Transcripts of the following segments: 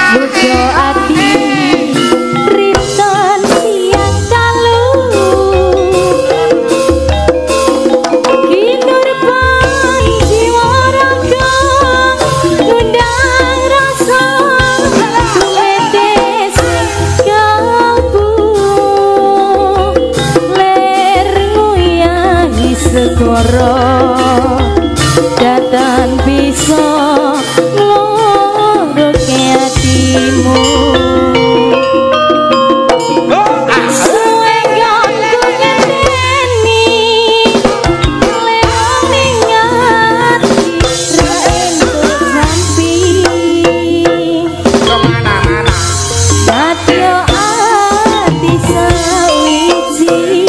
Mujo ati ritan siang dalu kinurban jiwa raga ngundang rasa tumete sing kalbu ler nguyahi segara datan bisa ngloroke atimu. Suwe nggonku ngenteni lewat ning ati ra entuk nampi Kemana-mana. Satyo ati sawiji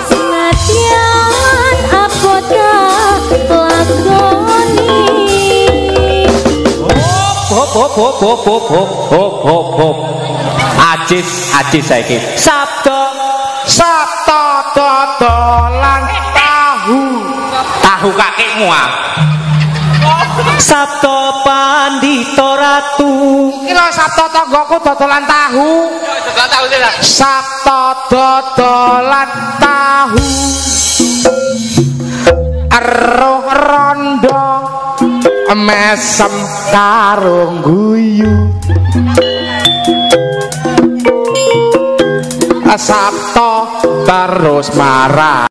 senadyan apa tak lakoni. Hop hop hop hop hop hop hop hop hop. Ajis ajis saiki. Sabda Sabta dodolan tahu. Tahu kakekmu ah. Sabda Pandita Ratu. Iki lho Sabta tanggaku dodolan tahu. Sabta dodolan tahu. Eruh rondo mesem karo guyu. Sabta terus marah.